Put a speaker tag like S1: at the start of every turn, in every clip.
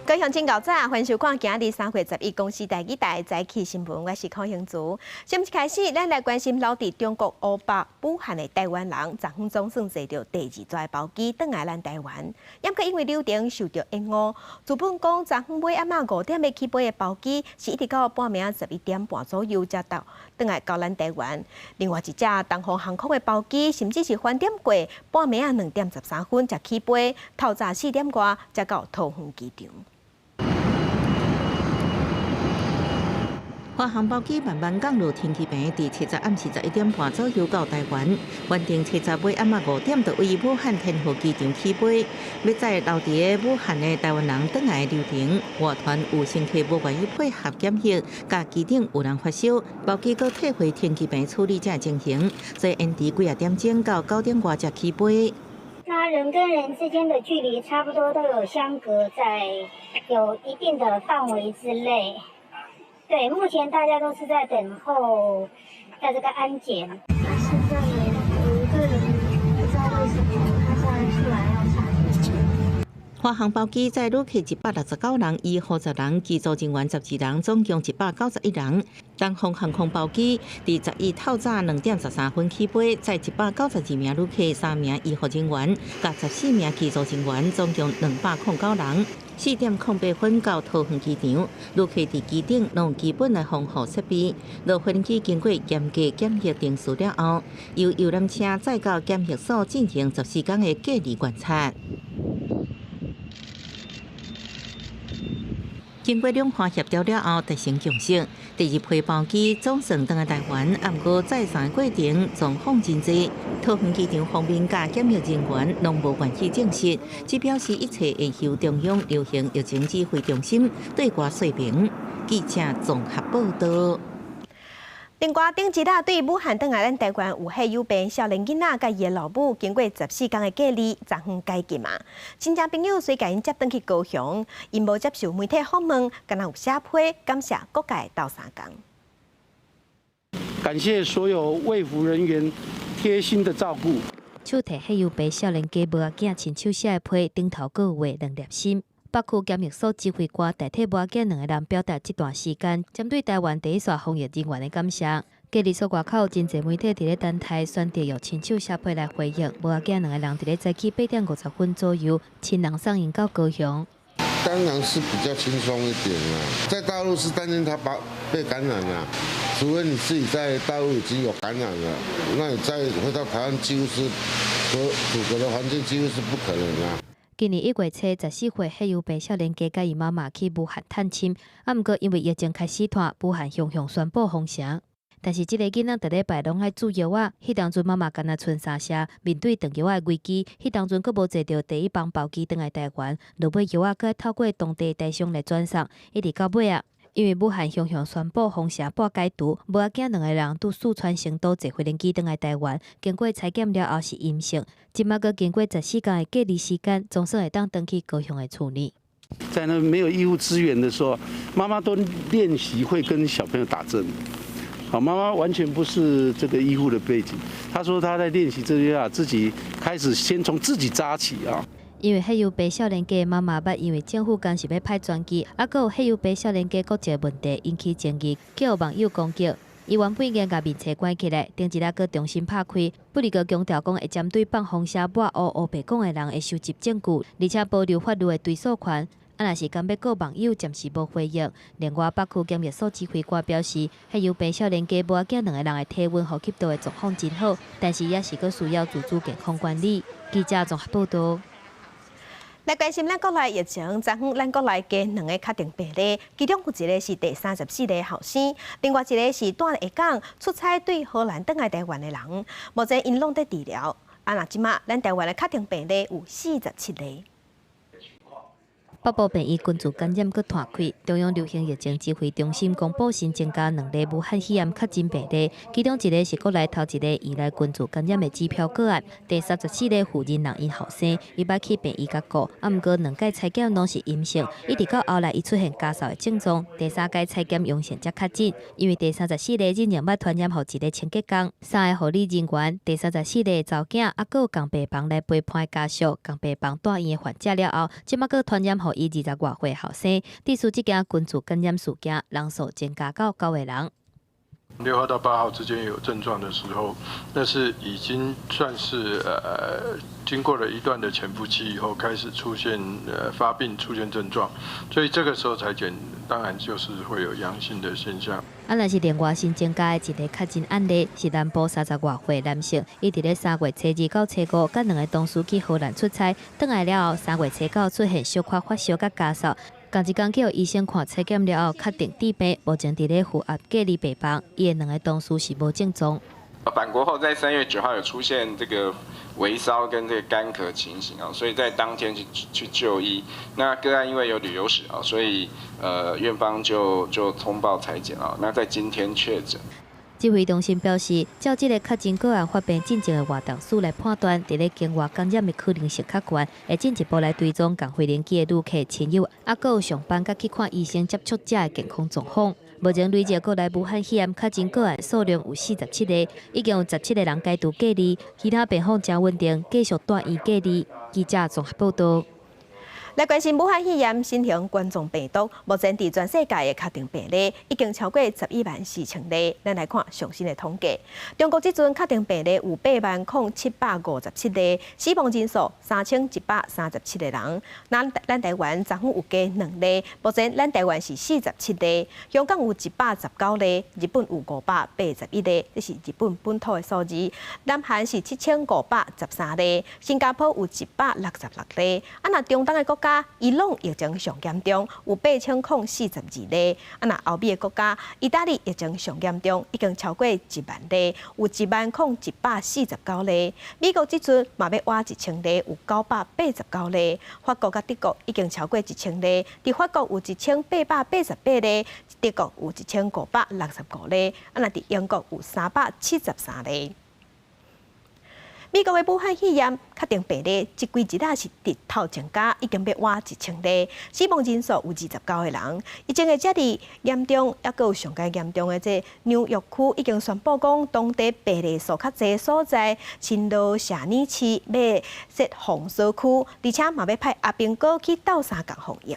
S1: 各位鄉親𠢕早，歡迎收看今日3月11公視第二台早起新聞，我是柯興祖。先開始，咱來關心留佇中國湖北武漢的臺灣人，昨昏總算坐著第二座包機轉來咱臺灣。毋過因為流程受著延誤，原本講昨昏尾暗仔5點欲起飛的包機，是一直到半暝11點半左右才到轉來到咱臺灣。另外一隻東方航空的包機，甚至是翻點過半暝仔2點13分才起飛，透早4點外才到桃園機場。
S2: 華航包機慢慢降落停機坪，佇七十暗時11點半左右到臺灣，原定七十尾暗仔五點就位武漢天河機場起飛，欲載留佇武漢的臺灣人轉來流程，外團有乘客無願意配合檢疫，共機頂有人發燒，包機閣退回停機坪處理這個情形，所以延遲幾仔點鐘到9點外才起飛。
S3: 那人跟人之間的距離差不多都有相隔在有一定的範圍之內。對，目前大家都是在等候，在這個安檢。
S4: 那現在有一個人不知道為什麼他現在出來要查檢。
S2: 華航包機載旅客169人，醫護10人，機組人員12人，總共191人。東方航空包機佇11透早2點13分起飛，載192名旅客、3名醫護人員，佮14名機組人員，總共209人。4點08分到桃園機場，旅客佇機頂攏有基本的防護設備。落飛機經過嚴格檢疫程序了後，由遊覽車載到檢疫所進行14天的隔離觀察。經過兩岸協調了後，達成共識。第二批包機總算轉來臺灣，毋過載送的過程狀況真濟。桃園機場方面佮檢疫人員攏無願意證實，只表示一切會由中央流行疫情指揮中心對外說明。記者綜合報道。
S1: 另外，頂一日對武漢轉來咱臺灣有彼有病少年囡仔佮伊的老母，經過14天的隔離，昨昏解禁啊。親戚朋友隨共𪜶接轉去高雄，𪜶無接受媒體訪問，敢若有寫批感謝各界鬥相共。
S5: 感謝所有衛福人員貼心的照顧。
S6: 手提彼有病少年家母仔囝親手寫的批，頂頭閣有畫兩粒心。北區檢疫所指揮官代替母仔囝兩個人表達這段時間針對臺灣第一線防疫人員的感謝。隔離所外口真濟媒體佇咧等待，選擇用親手寫批來回應。母仔囝兩個人佇咧早起8點50分左右，親人送𪜶到高雄。
S7: 當然是比較輕鬆一點啦，在大陸是擔心他把被感染啦，除非你自己在大陸已經有感染了，那你再回到台灣幾乎是隔阻隔的環境幾乎是不可能啦。
S6: 今年1月初，14歲彼有病少年家佮伊媽媽去武漢探親，啊，毋過因為疫情開始拖，武漢雄雄宣布封城。但是這个囡仔逐禮拜攏愛注藥仔，彼當陣媽媽干焦賰三聲，面對斷藥仔的危機，彼當陣閣無坐著第一班包機轉來臺灣，落尾藥仔閣愛透過當地台商來轉送，一直到尾仔。因為武漢雄雄宣布封城半解除，母仔囝兩个人佇四川成都坐飛機轉來臺灣，經過採檢了後是陰性，這馬閣經過14天的隔離時間，總算會當轉去高雄的厝裡。
S5: 在那沒有醫護資源的時候，媽媽都練習會跟小朋友打針。好，媽媽完全不是這個醫護的背景，她說她在練習這些啊，自己開始先從自己扎起啊。
S6: 因為彼有病少年家的媽媽捌因為政府工是欲派專機，啊，閣有彼有病少年家國籍問題引起爭議，予網友攻擊。伊原本已經共面冊關起來，頂一日閣重新拍開，不過閣強調講會針對放風聲抹烏烏白講的人會收集證據，而且保留法律的追訴權。啊，若是敢欲告網友，暫時無回應。另外，北區檢疫所指揮官表示，彼有病少年家母仔囝兩個人的體溫呼吸道的狀況真好，但是也是閣需要自主健康管理。記者綜合報道。
S1: 來關心咱國內疫情，昨昏咱國內加兩个確診病例，其中有一个是第34个後生，另外一个是蹛下港出差對荷蘭轉來臺灣的人，目前𪜶攏佇治療。啊，若這馬咱臺灣的確診病例有47个。
S6: 北部病院群聚感染閣湠開，中央流行疫情指揮中心公布新增加兩例武漢肺炎確診病例，其中一个是國內頭一个依賴群聚感染的指標個案，第34个負責人𪜶後生，伊捌去病院佮顧，啊，毋過兩擺採檢攏是陰性，一直到後來伊出現咳嗽的症狀，第三擺採檢陽性才確診。因為第34个人捌傳染予一个清潔工、三个護理人員，第34个查某囝，啊，閣有仝病房來陪伴的家屬，仝病房住院的患者了後，這馬閣傳染予予伊20外歲後生，致使這件群聚感染事件人數增加到九個人。
S8: 6號到8號之間有症狀的時候，那是已經算是經過了一段的潛伏期以後，開始出現發病、出現症狀，所以這個時候採檢，當然就是會有陽性的現象。
S6: 啊，若是另外新增加的一個確診案例，是南部30外歲男性，伊佇咧3月初2到初5，佮兩个同事去荷蘭出差，轉來了後，3月初9出現小可發燒佮咳嗽，仝一工去予醫生看採檢了後，確定致病，目前佇咧負壓隔離病房。伊的兩个同事是無症狀。
S9: 返國後，在3月9號有出現這個微燒跟這個乾咳情形啊，所以在當天去就醫。那個案因為有旅遊史啊，所以院方就通報採檢啊。那在今天確診。
S6: 指揮中心表示，照這个確診個案發病進前的活動史來判斷，佇咧境外感染的可能性較懸，會進一步來追蹤仝飛行機的旅客親友，抑閣有上班佮去看醫生接觸者的健康狀況。目前累計國內武漢肺炎確診個案數量有47個，已經有17個人解除隔離，其他病況誠穩定，繼續住院隔離。記者綜合報道。
S1: 來關心武漢肺炎新型冠狀病毒，目前佇全世界的確定病例已經超過11萬4千例。咱來看上新的統計，中國這陣確定病例有8萬零757例，死亡人數3137個人。咱台灣昨昏有加兩例，目前咱台灣是47例，香港有119例，日本有581例，這是日本本土的數字。南韓是7513例，新加坡有166例。啊，若中東的國家，伊朗疫情上嚴重，有8042例。啊，若歐美的國家，意大利疫情上嚴重，已經超過1萬例，有1萬零149例。美國這陣嘛欲倚1000例，有989例。法國佮德國已經超過1000例，佇法國有1888例，德國有1565例。啊，若佇英國有373例。美國的武漢肺炎確定病例，這幾日仔是直透增加，已經欲倚1000例，死亡人數有29個人。疫情會遮爾嚴重，抑閣有上蓋嚴重的這紐約區已經宣布講，當地病例數較濟所在，新羅謝爾市欲設封鎖區，而且嘛欲派阿兵哥去鬥相共防疫。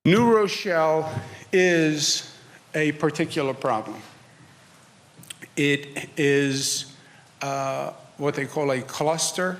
S10: New Rochelle is a particular problem. It is what they call a cluster.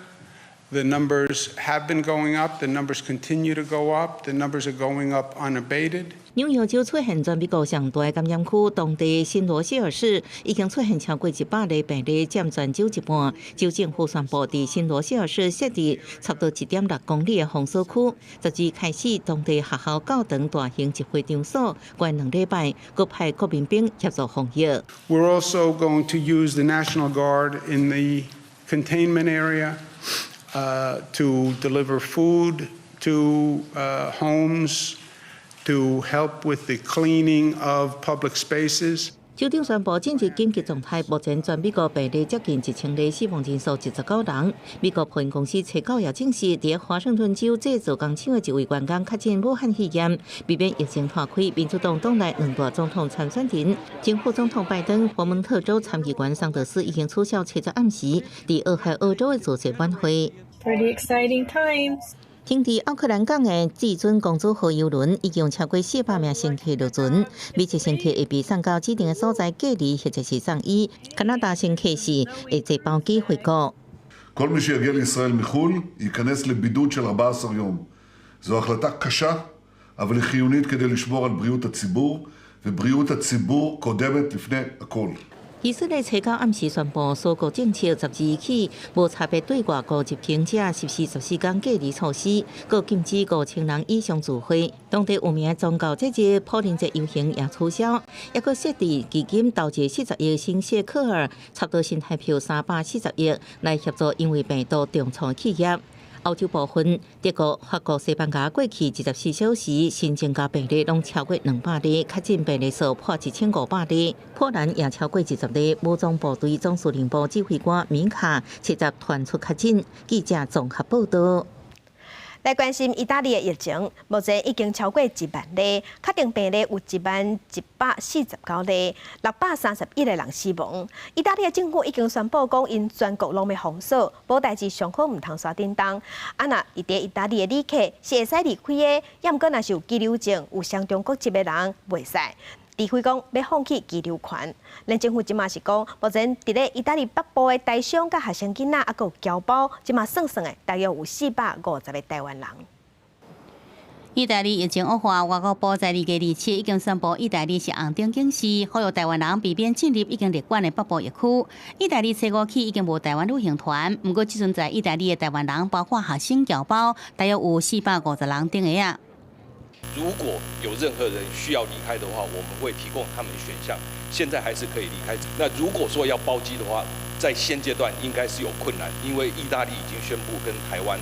S10: The numbers have been going up. The numbers continue to go up. The numbers are going up unabated.
S2: 紐約州出現全美國上大感染區，當地新羅謝爾市已經出現超過100例病例，佔全州一半。州政府宣布，佇新羅謝爾市設置差不多1.6公里的封鎖區。12開始，當地學校、教堂、大型集會場所關2禮拜，閣派國民兵協助防疫。
S10: We're also going to use the National Guard in the containment area to deliver food to homes, to help with the cleaning of public spaces.
S2: 州長宣布進入緊急狀態，目前全美國病例接近1000例，死亡人數29人。美國波音公司初九也證實，佇華盛頓州製造工廠的一位員工確診武漢肺炎，避免疫情拖開。民主黨黨內兩大總統參選人，前副總統拜登、佛蒙特州參議員桑德斯已經取消初十暗時佇俄亥俄州的造勢晚會。
S11: Pretty exciting times.
S2: 停佇奧克蘭港的至尊公主號郵輪已經超過400名乘客落船，每一乘客會被送到指定的所在隔離或者是送醫。加拿大乘客是會坐包機回國。
S12: כל מי שיגיע לישראל מחו"ל ייכנס לבידוד של 14 יום. זו החלטה קשה, אבל היא חיונית כדי לשמור על בריאות הציבור, ובריאות הציבור קודמת לפני הכל.
S2: 以色列初九暗時宣布，鎖國政策12起無差別對外國入境者實施14天隔離措施，閣禁止5000人以上聚會。當地有名的宗教節日普林節遊行也取消，抑閣設置基金投資40億新謝克爾，差不多新台幣340億，來協助因為病毒重創企業。歐洲部分，德國、法國、西班牙過去24小時新增加病例攏超過200例，確診病例數破1500例。波蘭也超過20例。武裝部隊總司令部指揮官米卡七十傳出確診。記者綜合報道。
S1: 來關心意大利的疫情，目前已經超過1萬例，確定病例有10,149例，631個人死亡。意大利的政府已經宣布講，𪜶全國攏欲封鎖，無代誌上好毋通煞振動。啊，若佇佇意大利的旅客是會使離開的，抑毋過若是有居留證、有雙重國籍的人，袂使。除非講欲放棄居留權。咱政府這馬是講，目前佇咧意大利北部的台商佮學生囡仔，猶閣有僑胞，這馬算算的，大約有450個台灣人。
S13: 意大利疫情惡化，外交部在2月27已經宣布，意大利是紅燈警示，呼籲台灣人避免進入已經列管的北部疫區。意大利初五起已經無台灣旅行團，毋過這陣在意大利的台灣人，包括學生僑胞，大約有450人等个仔。
S14: 如果有任何人需要離開的話，我們會提供他們選項。現在還是可以離開。那如果說要包機的話，在現階段應該是有困難，因為意大利已經宣布跟台灣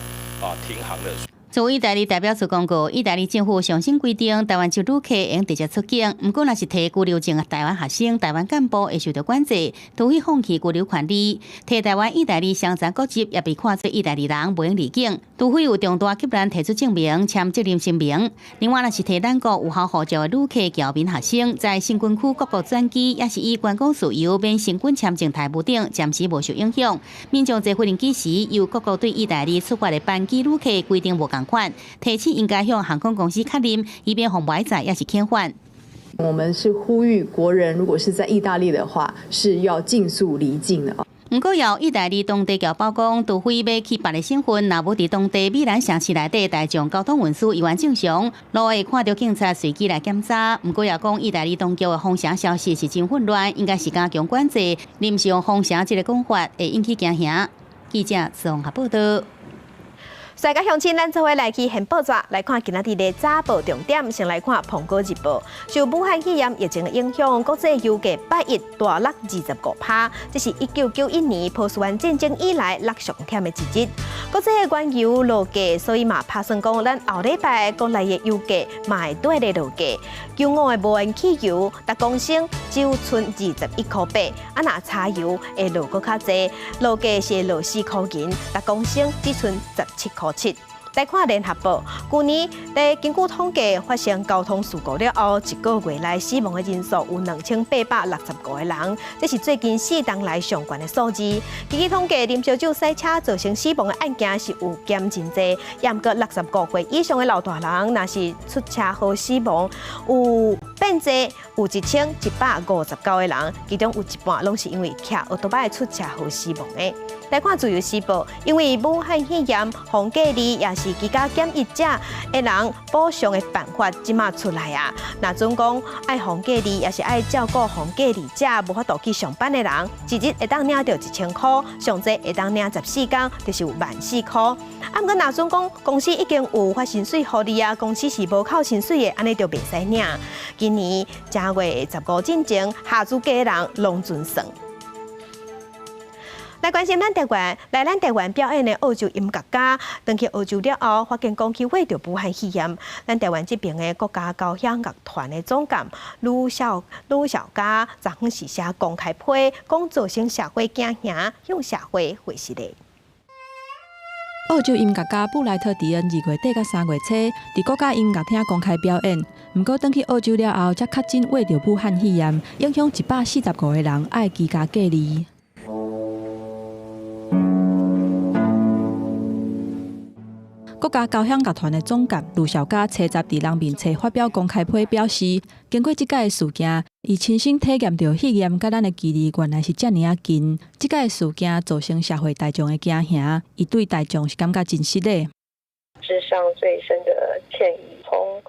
S14: 停航了。
S13: 駐意大利代表處公告，意大利政府上新規定，台灣籍旅客會用直接出境，毋過若是提居留證的台灣學生、台灣幹部會受到管制，除非放棄居留權利。提台灣、意大利雙重國籍也被看做意大利人，袂用離境，除非有重大急難提出證明、簽責任聲明。另外，若是提咱國有效護照的旅客、僑民學生，在申根區各國轉機，抑是以觀光事由免申根簽證待務等，暫時無受影響。民眾坐飛行機時，由各國對意大利出發的班機旅客規定無仝款，提醒應該向航空公司確認，以免予歪載抑是遣返。
S15: 我們是呼籲國人，如果是在意大利的話，是要盡速離境的。
S13: 毋過，有意大利當地僑胞講，除非欲去別个省份，若無佇當地米蘭城市內底大眾交通運輸依然正常，路會看著警察隨機來檢查。毋過，也講意大利當局的封城消息是真混亂，應該是加強管制，臨時用封城這个講法會引起驚嚇。記者綜合報道。
S1: 世界鄉親，咱做伙來去現報紙來看今仔日的早報重點。先來看《蘋果日報》，受武漢肺炎疫情的影響，國際油價拜一大落25%，這是1991年波斯灣戰爭以來落上忝的一日。國際的原油落價，所以嘛拍算講，咱後禮拜國內的油價嘛會綴咧落價。95的無鉛汽油，逐公升只有賰21塊8，啊若柴油會落閣較濟，落價是落4塊銀，逐公升只賰17塊7。來看聯合報，舊年佇根據統計發生交通事故了後，一個月內死亡的人數有2865個人，這是最近4冬來上懸的數字。根據統計，啉燒酒駛車造成死亡的案件是有減真濟，抑毋過65歲以上的老大人，若是出車禍死亡，有變濟，有1159個人，其中有一半攏是因為騎歐多擺出車禍死亡的。來看自由時報，因為武漢肺炎防隔離抑是居家檢疫者的人補償的辦法，這馬出來啊。若準講愛防隔離，抑是愛照顧防隔離者無法度去上班的人，一日會當領著1000箍，上濟會當領14工，就是有14,000箍。啊，毋過若準講公司已經有發薪水予你啊，公司是無扣薪水的，按呢就袂使領。今年正月15進前，合資格人攏準算。來關心咱台灣，來咱台灣表演的澳洲音樂家，轉去澳洲了後，發現講去患著武漢肺炎。咱台灣這爿的國家交響樂團的總監呂紹呂紹嘉，昨昏是寫公開批，講造成社會驚嚇，向社會回實的。
S16: 澳洲音樂家布萊特迪恩2月底佮3月初，佇國家音樂廳公開表演。毋過，轉去澳洲了後，才確診患著武漢肺炎，影響145個人愛居家隔離。國家交響樂團的總監呂紹嘉初十佇人面冊發表公開批，表示經過這擺的事件，伊親身體驗著肺炎佮咱的距離原來是遮爾仔近。這擺的事件造成社會大眾的驚嚇，伊對大眾是感覺真失禮。
S17: 致上最深的歉意。從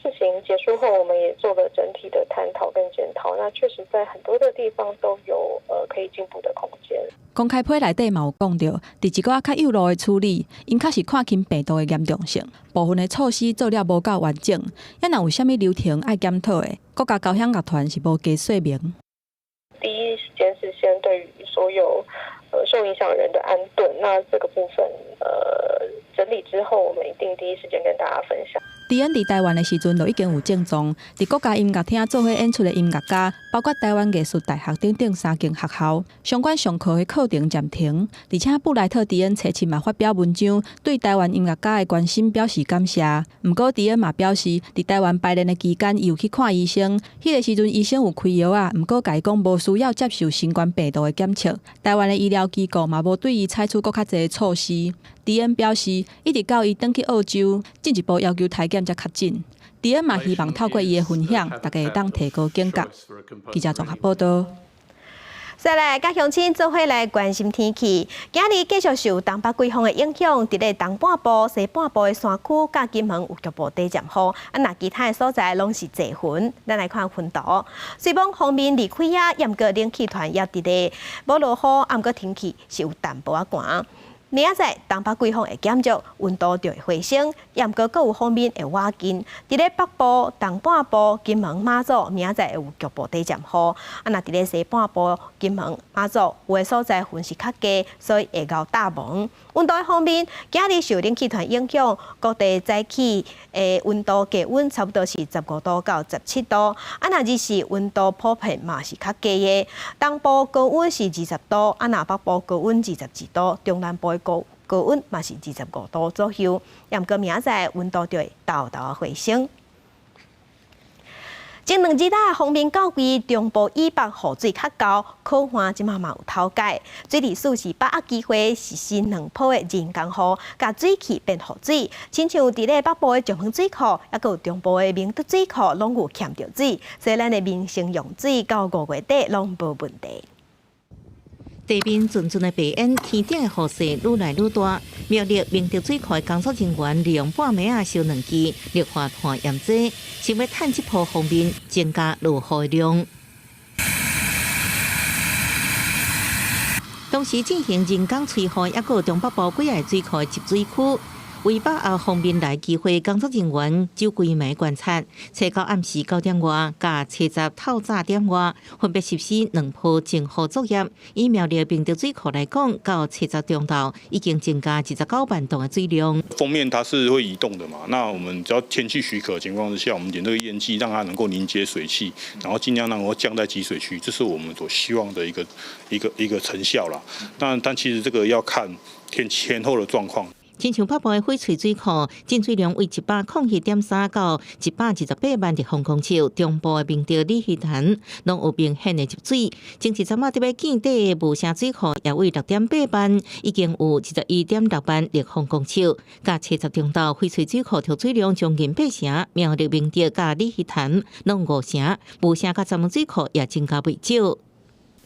S17: 事情結束後，我們也做了整體的探討跟檢討。那確實在很多的地方都有可以進步的空間。
S16: 公開批內底嘛有講著，佇一寡較幼路的處理，𪜶確實看輕病毒的嚴重性，部分的措施做了無夠完整。抑若有啥物流程愛檢討的，國家交響樂團是無加說明。
S17: 第一時間是先對於所有受影響人的安頓，那這個部分整理之後，我們一定第一時間跟大家分享。
S16: 迪恩佇台灣的時陣就已經有症狀，佇國家音樂廳做伙演出的音樂家，包括台灣藝術大學等等三間學校，相關上課的課程暫停。而且布萊特迪恩初七嘛發表文章，對台灣音樂家的關心表示感謝。毋過迪恩嘛表示，佇台灣排練的期間，伊有去看醫生，彼個時陣醫生有開藥仔，毋過共伊講無需要接受新冠病毒的檢測。台灣的醫療機構嘛無對伊採取閣較濟措施。迪恩表示，一直到伊轉去澳洲，進一步要求篩檢才確診。迪恩嘛希望透過伊的分享，大家會當提高警覺。記者綜合報道。
S1: 再來，佮鄉親做伙來關心天氣。今日繼續受東北季風的影響，佇咧東半部、西半部的山區佮金門有局部短暫雨，啊，若其他的所在攏是濟雲。咱來看雲圖，雖罔鋒面離開啊，毋過冷氣團猶佇咧，無落雨，啊，毋過天氣是有淡薄仔寒。明仔載東北季風會減弱，溫度就會回升，毋過閣有鋒面會倚近。佇咧北部、東半部、金門、馬祖，明仔載會有局部短暫雨。啊，若佇咧西半部、金門、馬祖，有的所在雲是較低，所以會𠢕罩霧。溫度方面，今日受冷氣團影響，各地早起的溫度低溫差不多是15度到17度。啊，若日時溫度普遍嘛是較低的。東部高溫是20度，啊，若北部高溫22度，中南部的高溫嘛是25度左右。毋過明仔載溫度就會沓沓回升。前兩日啊，鋒面到位，中部以北雨水較厚，苦旱這馬嘛有頭解。水利署是把握機會實施兩波的人工雨，共水汽變雨水。親像佇咧北部的石門水庫，抑閣有中部的明德水庫，攏有欠著水，所以咱的民生用水到5月底攏無問題。
S2: 地面陣陣的白煙，天頂的雨勢愈來愈大。苗栗明德水庫的工作人員利用半暝仔燒兩支氯化碳驗劑，想欲趁這波鋒面增加落雨量。同時進行人工催雨，抑閣有中北部幾个水庫的集水區。為把握鋒面來機會，工作人員就規暝觀察，初九暗時9點外，佮初十透早點外，分別實施兩波淨雨作業。以苗栗明德水庫來講，到初十中晝已經增加29萬噸的水量。
S18: 鋒面它是會移動的嘛？那我們只要天氣許可的情況之下，我們點這個煙劑，讓它能夠凝結水汽，然後盡量讓它降在集水區，這是我們所希望的一個成效啦。但其實這個要看天前後的狀況。
S2: 親像北部的翡翠水庫，進水量為101.3到128萬立方公尺；中部的明德鯉魚潭攏有明顯的入水。前一陣仔佇欲見底的霧社水庫也為6.8萬，已經有21.6萬立方公尺。佮初十中晝，翡翠水庫貯水量將近8成，苗栗明德佮鯉魚潭攏5成，霧社佮石門水庫也增加袂少。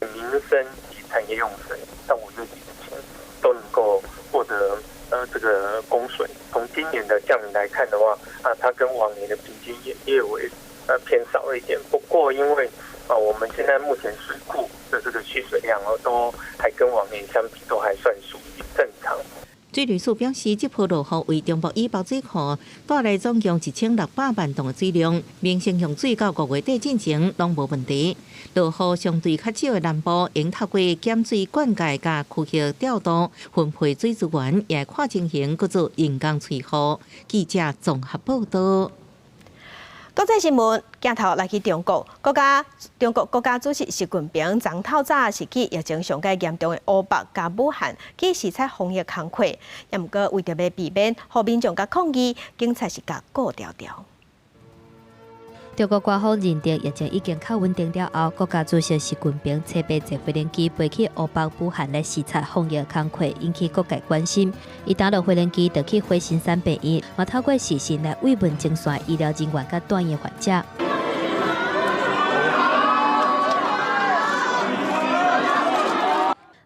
S19: 民生及產業用水到5月底之前都能夠獲得。這個供水，從今年的降雨來看的話，啊，它跟往年的平均也略微偏少了一點。不過因為啊，我們現在目前水庫的這個蓄水量哦，都還跟往年相比都還算屬於正常。
S2: 水利署表示，這波落雨為中部以北水庫帶來總共1600萬噸的水量，民生用水到5月底進前攏無問題。落雨相對較少的南部，應透過減水灌溉佮區域調度分配水資源，也看情形閣做人工催雨。記者綜合報道。
S1: 國際新聞鏡頭來去中國，中國國家主席習近平昨透早是去疫情上蓋嚴重的湖北佮武漢去視察防疫工課，也毋過為著欲避免予民眾共抗議，警察是共顧牢牢。
S6: 中國官方認定疫情已經較穩定了後，國家主席習近平初八坐飛機飛去湖北武漢來視察防疫工課，引起各界關心。伊搭落飛機就去火神山病院，嘛透過視訊來慰問前線醫療人員佮住院患者。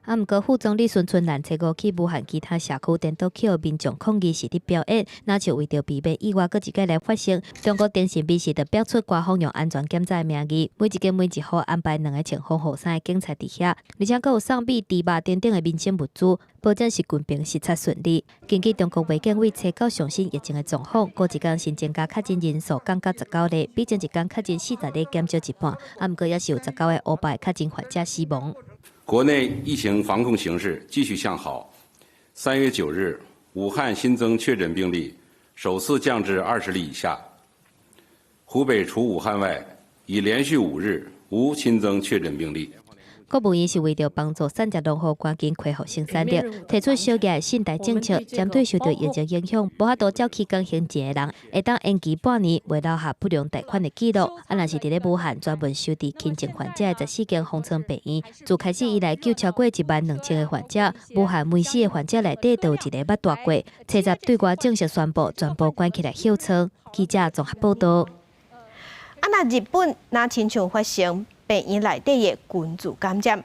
S6: 啊，毋過副總理孫春蘭初五去武漢其他社區，顛倒去予民眾抗議是佇表演，若像為著避免意外閣一擺來發生，中國電信美食就標出官方用安全檢查的名義，每一間每一戶安排兩個穿防護衫的警察佇遐，而且閣有送米、豬肉等等的民生物資，保證習近平視察順利。根據中國衛健委初九上新疫情的狀況，過一工新增加確診人數降到19例，比前一工確診40例減少一半。啊，毋過猶是有19个湖北確診患者死亡。
S20: 國內疫情防控形勢繼續向好。3月9日，武漢新增確診病例首次降至20例以下。湖北除武漢外，已連續5日無新增確診病例。
S6: 國務院是為著幫助產業農戶趕緊恢復生產力，提出小額信貸政策，針對受著疫情影響、無法度照起工還錢的人，會當延期半年，袂留下不良貸款的記錄。啊，若是佇咧武漢專門收治輕症患者的14間方艙病院，自開始以來救超過1萬2千个患者，武漢每死个患者內底都有一个捌蹛過。初十對外正式宣布全部關起來歇倉。記者綜合報導。
S1: 啊，若日本若親像發生病院內底的群聚感染，予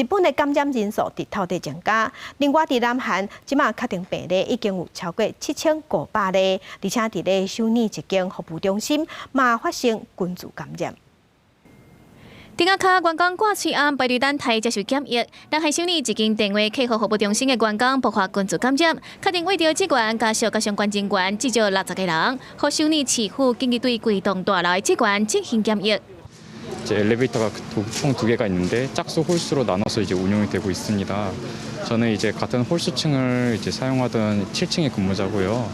S1: 日本的感染人數直透佇增加。另外，佇南韓，這馬確定病例已經有超過7500例，而且佇咧首爾一間服務中心嘛發生群聚感染。
S21: 頂仔跤員工掛喙罨排隊等待接受檢疫，南韓首爾一間電話客戶服務中心的員工爆發群聚感染，確診對著職員家屬佮相關人員至少60個人，予首爾市府緊急對規棟大樓的職員進行檢疫。
S22: 이제 엘리베이터가 총 두 개가 있는데 짝수 홀수로 나눠서 이제 운용이 되고 있습니다. 저는 이제 같은 홀수층을 이제 사용하던 7층의 근무자고요.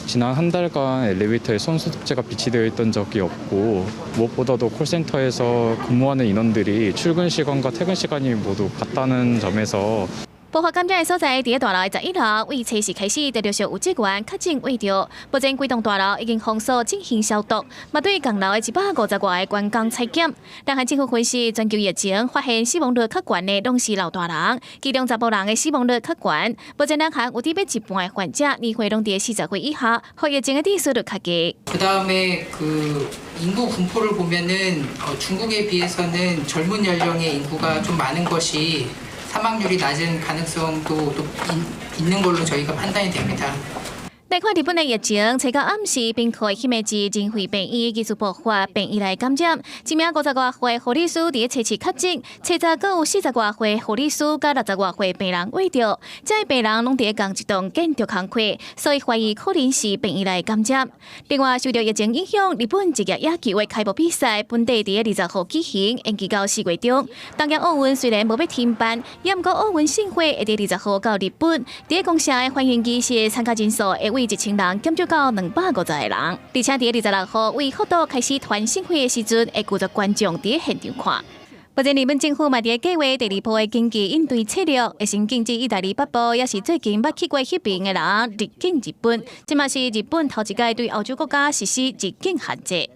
S22: 지난 한 달간 엘리베이터에 손소독제가 비치되어 있던 적이 없고 무엇보다도 콜센터에서 근무하는 인원들이 출근 시간과 퇴근 시간이 모두 같다는 점에서
S21: 爆發感染的所在，佇咧大樓的11樓，對初四開始，就陸續有職員確診染著。目前規棟大樓已經封鎖進行消毒，嘛對仝樓的150外個員工採檢。南韓政府分析，全球疫情發現死亡率較懸的攏是老大人，其中查埔人的死亡率較懸。目前南韓有得欲一半的患者年歲攏佇40歲以下，予疫情的致死率較低。
S23: 그다음에그인구분포를보면은중국에비해서는젊은연령의인구가좀많은것이 사망률이 낮은 가능성도 있는 걸로 저희가 판단이 됩니다.
S21: 來看日本的疫情，初九暗時，兵庫姫路仁惠病院疑似爆發病院內感染，一名50外歲護理師佇咧初七確診，初十閣有40外歲護理師佮60外歲病人染著，這些病人攏佇咧仝一棟建築工課，所以懷疑可能是病院內感染。另外，受著疫情影響，日本職業野球的開幕比賽本底佇咧20號舉行，延期到4月中。東京奧運雖然無欲停辦，也毋過奧運聖火會佇20號到日本，佇咧宮城的歡迎儀式參加人數會對1000人減少到250個人，而且佇咧26號對福島開始傳聖火的時陣，會拒絕觀眾佇咧現場看。目前日本政府嘛佇咧計畫第二波的經濟應對策略，會先禁止意大利北部，抑是最近捌去過彼爿的人入境日本。這嘛是日本頭一擺對歐洲國家實施入境限制。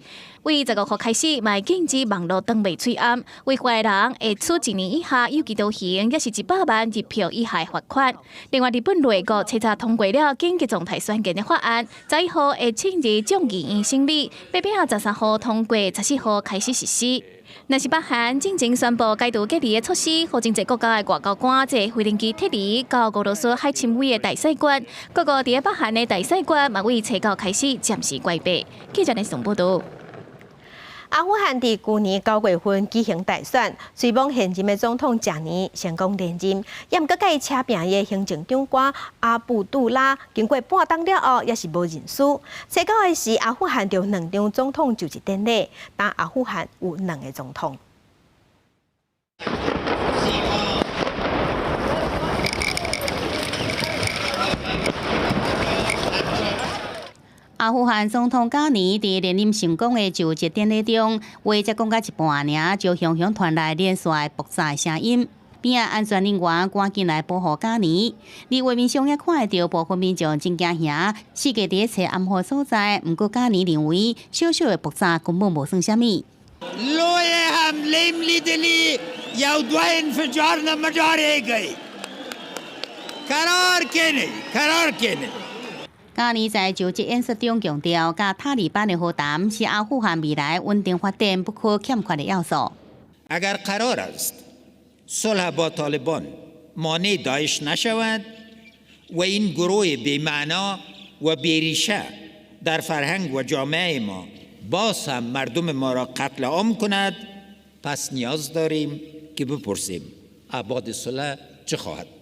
S21: 對15號開始，嘛禁止網路轉賣喙罨，違法的人會處1年以下有期徒刑，抑是100萬日幣以下罰款。另外，日本內閣初早通過了緊急狀態宣言的法案，11號會請入眾議院審理，欲變13號通過，14號開始實施。若是北韓進前宣布解除隔離的措施，予真濟國家的外交官坐飛行機撤離到俄羅斯海參崴的大使館，各國佇咧北韓的大使館嘛對初九開始暫時關閉。記者來送報導。
S1: 阿富汗佇舊年9月份舉行大選，雖罔現任的總統賈尼成功連任，也毋過佮伊車拚的行政長官阿卜杜拉經過半冬了後，猶是無認輸。初九的時，阿富汗就兩場總統就職典禮，但阿富汗有兩个總統。
S13: 阿富汗總統加尼佇連任成功的就職典禮中，話才講到一半爾，就雄雄傳來連續爆炸的聲音。邊仔安全人員趕緊來保護加尼。佇畫面上也看會著部分民眾真驚嚇，四界佇咧揣安撫所在。毋過加尼認為，小小的爆炸根本無算啥物。加尼在就職演說中強調，佮塔利班的和談是阿富汗未來穩定發展不可欠缺的要素。
S24: اگر قرار است صلح با طالبان مانع داعش نشود و این گروه بی‌معنا و بی‌ریشه در فرهنگ و جامعه ما باز هم مردم ما را قتل عام کند پس نیاز داریم که بپرسیم ابعاد صلح چه خواهد بود。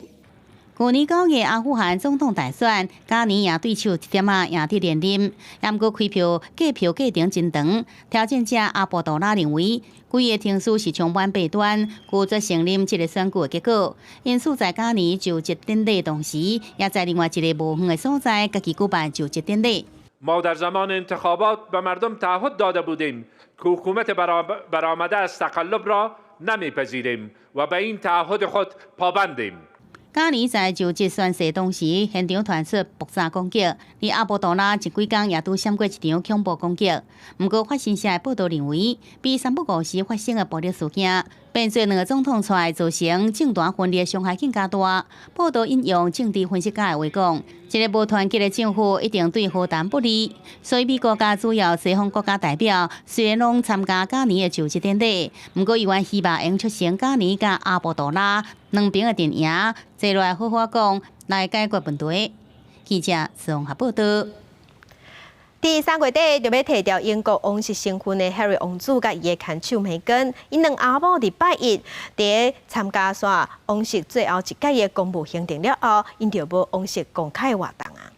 S13: 去年9月阿富汗總統大選，加尼贏對手一點仔贏得連任，毋過開票計票過程真長。挑戰者阿卜杜拉認為，規个程序是充滿弊端，拒絕承認這个選舉的結果。因此，在加尼就職典禮同時，也在另外一个無遠的所在，家己舉辦就職典禮。
S3: ما در زمان انتخابات به مردم تعهد داده بودیم که حکومت برآمده از تقلب را نمیپذیریم و به این تعهد خود پابندیم。
S13: 加尼在就職宣誓當時，現場傳出爆炸攻擊，而阿卜杜拉前幾工也拄閃過一場恐怖攻擊。毋過法新社的報道認為，比三不五時發生的暴力事件，變做兩个總統出來造成政壇分裂傷害更加大。報道引用政治分析家的話講，一个無團結的政府一定對和談不利。所以美國佮主要西方國家代表雖然攏參加加尼的就職典禮，毋過猶原希望會促成加尼佮阿卜杜拉兩邊的陣營坐落來好好講，來解決問題。記者綜合報道。
S1: 佇三月底就欲提掉英國王室身份的 Harry 王子佮伊的牽手梅根，𪜶兩翁某佇拜一佇參加煞王室最後一屆的公務行程了後，𪜶就無王室公開活動啊。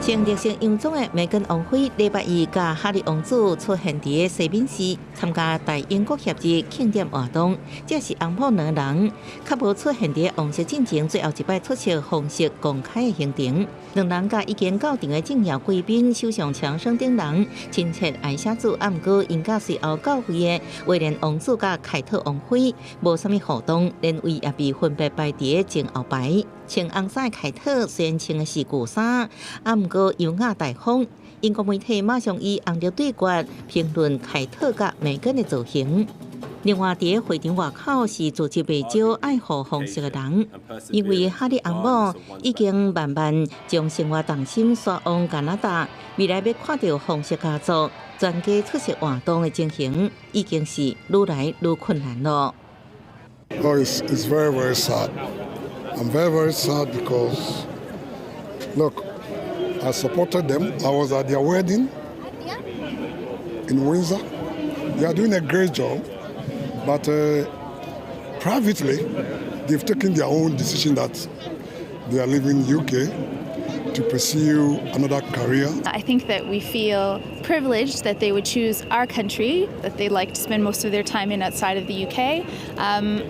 S2: 穿綠色洋裝的梅根王妃禮拜一佮哈利王子出現佇西敏寺參加大英國協日慶典活動，這是翁某兩人較無出現佇王室進前最後一擺出席皇室公開的行程。兩人佮已經到場的重要貴賓、首相強生等人親切愛寫字，啊，毋過𪜶佮隨後到位的威廉王子佮凱特王妃無啥物互動，連位也被分別排佇前後排。穿紅衫的凱特雖然穿的是舊衫，啊，毋過優雅大方。英國媒體馬上以紅綠對決評論凱特佮梅根的造型。另外，佇會場外口是組織袂少愛護皇室的人，因為哈利翁某已經慢慢將生活重心徙往加拿大，未來欲看著皇室家族全家出席活動的情形，已經是愈來愈困難咯。
S12: Oh, it's very, very sad. I'm very, very sad because, look, I supported them. I was at their wedding in Windsor. They are doing a great job, but privately, they've taken their own decision that they are leaving UK to pursue another career.
S11: I think that we feel privileged that they would choose our country, that they like to spend most of their time in outside of the UK.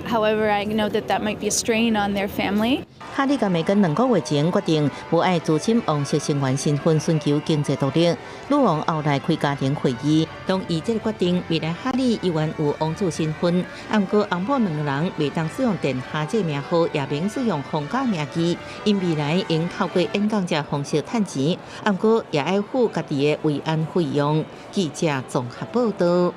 S11: However, I know that that might be a strain on their family.
S2: 哈利佮梅根2個月前決定無愛辭任王室成員身份，尋求經濟獨立。女王後來開家庭會議，同意這个決定。未來哈利猶原有王子身份，毋過翁某兩个人袂當使用殿下這名號，也免使用皇家名義。𪜶未來應透過演講這方式趁錢，毋過也愛付家己的維安費用。記者綜合報道。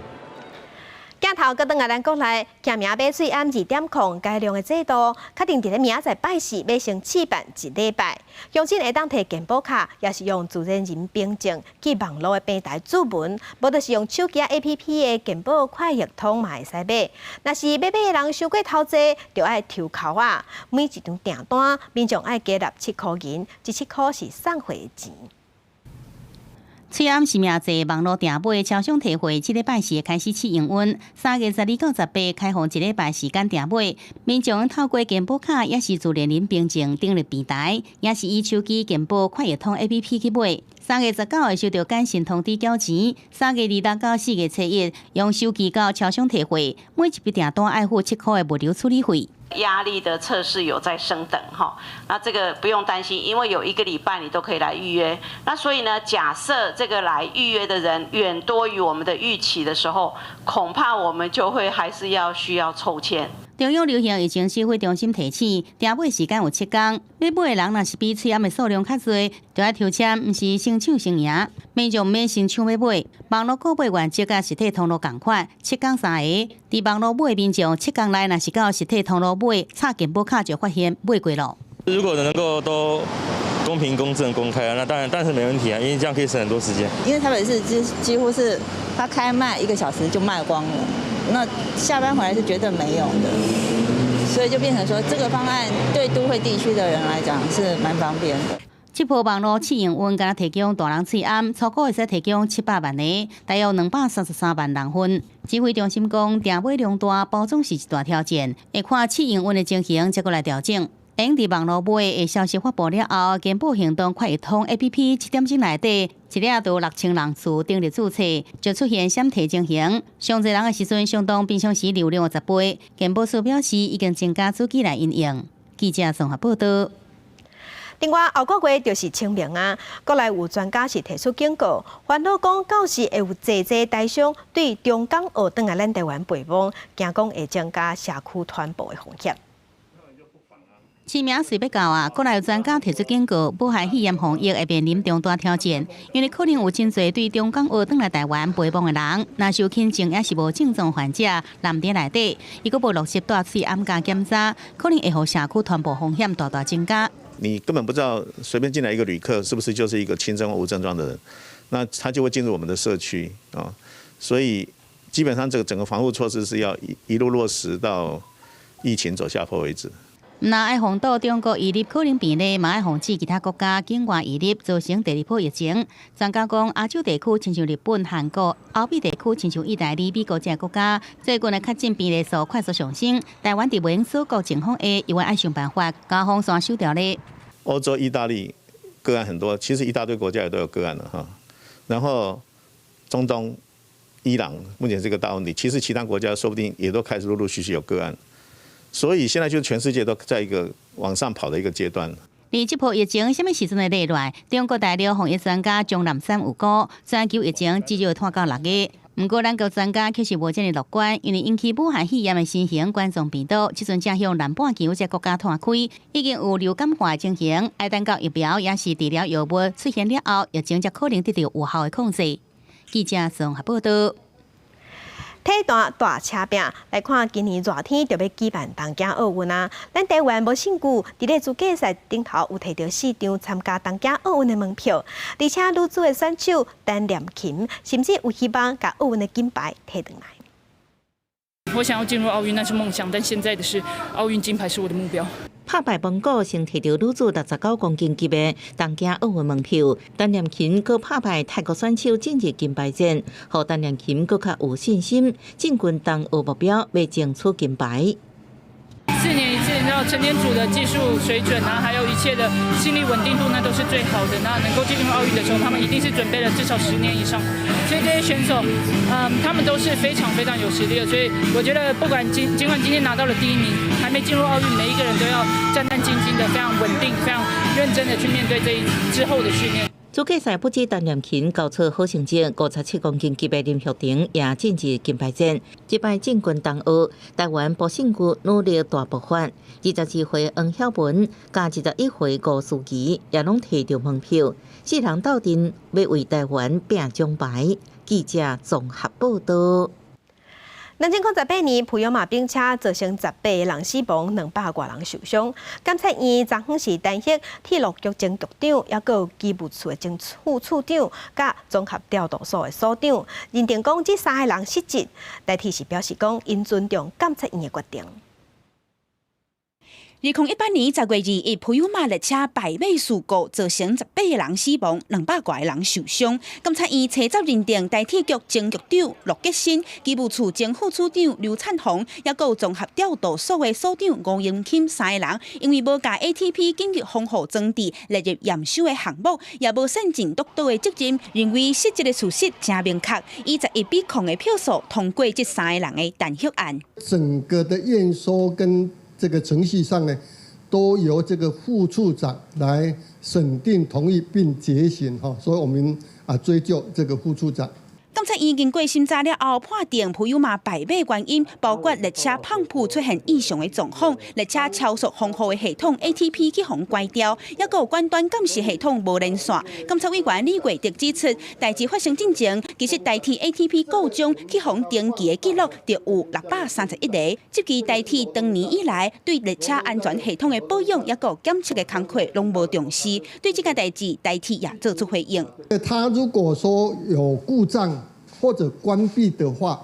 S1: 鏡頭閣轉來咱國內，記名買喙罨2.0改良的制度，確定佇咧明仔載拜四欲先試辦一禮拜。鄉親會當提健保卡，抑是用自然人憑證去網路的平台註文，無就是用手機 APP 的健保快易通嘛會使買。若是欲買的人傷過頭濟，就愛抽籤仔。每一張訂單，民眾愛加納7箍銀，這7箍是送貨的錢。
S13: 喙罨實名制網路訂買超商提貨，這禮拜四開始試營運，3月12到18開放一禮拜時間訂買。民眾透過健保卡，抑是自然人憑證登入平台，抑是以手機健保快易通 APP 去買。3月19會收到簡訊通知繳錢，3月26到4月初一用手機到超商提貨，每一筆訂單愛付7箍的物流處理費。
S4: 壓力的測試有在升等哈，那這個不用擔心，因為有一個禮拜你都可以來預約。那所以呢，假設這個來預約的人遠多於我們的預期的時候，恐怕我們就會還是要需要抽籤。
S13: 中央流行疫情指揮中心提醒，訂買時間有7天，欲買的人若是比喙罨的數量較濟，就愛抽籤，毋是先搶先贏。民眾毋免先搶欲買，網路購買原則佮實體通路仝款，7天3个。佇網路買的民眾，7天內若是到實體通路買，插健保卡就發現買過囉。
S5: 如果能夠都公平、公正、公開啊，那當然，但是沒問題啊，因為這樣可以省很多時間。
S7: 因為台北市幾乎是他開賣一個小時就賣光了，那下班回來是絕對沒有的，所以就變成說這個方案對都會地區的人來講是蠻方便的。
S13: 這波網路試營運，敢若提供大人喙罨，初步會使提供700萬个，大約233萬人份。指揮中心講，訂買量大，包裝是一大挑戰，會看試營運的情形，再閣來調整。用佇網路買的消息發布了後，健保行動快易通 APP 7點鐘內底，一粒就6000人次登入註冊，就出現閃退情形。上濟人的時陣，相當平常時流量的10倍。健保署表示，已經增加主機來因應。記者綜合報道。
S1: 另外，後個月就是清明啊，國內有專家是提出警告，煩惱講到時會有濟濟台商對中港澳轉來咱台灣陪墓，驚講會增加社區傳播的風險。
S13: 清明歲欲到啊，國內有專家提出警告，武漢肺炎防疫會面臨重大挑戰，因為可能有真濟對中港澳轉來台灣陪墓的人，若受輕症抑是無症狀患者，留佇內底，伊閣無落實戴喙罨佮檢查，可能會予社區傳播風險大大增加。
S8: 你根本不知道隨便進來一個旅客是不是就是一個輕症或無症狀的人，那他就會進入我們的社區啊，所以基本上這個整個防護措施是要一路落實到疫情走下坡為止。
S13: 毋但愛防堵中國移入可能病例，嘛愛防止其他國家境外移入造成第二波疫情。專家講，亞洲地區親像日本、韓國、歐美地區親像意大利、美國這國家，最近的確診病例數快速上升。台灣佇袂用鎖國情況下，猶原愛想辦法共封線收牢咧。
S8: 歐洲、意大利個案很多，其實一大堆國家也都有個案了哈。然後中東、伊朗目前是個大問題，其實其他國家說不定也都開始陸陸續續有個案。所以現在就全世界都在一個往上跑的一個階段。
S13: 而這波疫情啥物時陣會落來？中國大陸防疫專家鍾南山有講，全球疫情至少會拖到6月。毋過，咱國專家卻是無遮爾樂觀，因為引起武漢肺炎的新型冠狀病毒，這陣正向南半球這國家湠開，已經有流感化情形，愛等到疫苗抑是治療藥物出現了後，疫情才可能得到有效的控制。記者綜合報道。
S1: 體壇大車拼來看，今年熱天就欲舉辦東京奧運啊！咱台灣無勝久，佇咧資格賽頂頭有提著四張參加東京奧運的門票，而且女子的選手陳念琴甚至有希望共奧運的金牌提轉來。
S9: 我想要進入奧運，那是夢想，但現在的是奧運金牌是我的目標。
S2: 拍敗蒙古，先提著女子69公斤級的東京奧運門票。陳念琴閣拍敗泰國選手進入金牌戰，予陳念琴閣較有信心進軍東奧目標，欲爭取金牌。
S9: 4年一次，你知道成年組的技術水準啊，還有一切的心理穩定度，那都是最好的。那能夠進入奧運的時候，他們一定是準備了至少10年以上。所以這些選手，他們都是非常非常有實力的。所以我覺得，不管儘管今天拿到了第一名，還沒進入奧運，每一個人都要戰戰兢兢的、非常穩定、非常認真的去面對這一之後的訓練。
S2: 資格賽不止陳念琴交出好成績，57公斤級的林玉婷也進入金牌戰，這擺進軍東奧，台灣無勝久努力大爆發。22歲黃曉文佮21歲吳思琪也攏提著門票，四人鬥陣欲為台灣拼獎牌。記者綜合報道。
S1: 2018年，普悠瑪冰車造成18個人死亡，200外人受傷。檢察院昨昏是彈劾鐵路局前局長，抑閣有機務處的前副處長，佮綜合調度所的所長，認定講這三个人失職。台鐵是表示講，𪜶尊重檢察院的決定。
S10: 2018年10月21，普悠瑪列車敗馬事故造成18個人死亡，200外個人受傷。檢察院初十認定台鐵局前局長駱杰新、機務處前副處長劉燦鴻，抑閣有綜合調度所的所長吳英欽三个人，因為無共 ATP 緊急防護裝置列入驗收的項目，也無善盡督導的責任，認為失職的事實誠明確，以11比0的票數通過這三个人的彈劾案。
S14: 整個的驗收跟這個程序上呢，都由這個副處長來審定同意並執行哈，所以我們啊追究這個副處長。
S10: 檢察院經過審查了後，判定普悠瑪敗馬原因包括列車泵浦出現異常的狀況，列車超速防護的系統 ATP 去予關掉，抑閣有管端監視系統無連線。監察委員李月德指出，代誌發生進前，其實台鐵 ATP 故障去予登記的記錄就有631個。這期台鐵長年以來對列車安全系統的保養抑閣有檢測的工課攏無重視，對這件代誌，台鐵也做出回應。
S14: 他如果說有故障，或者關閉的話，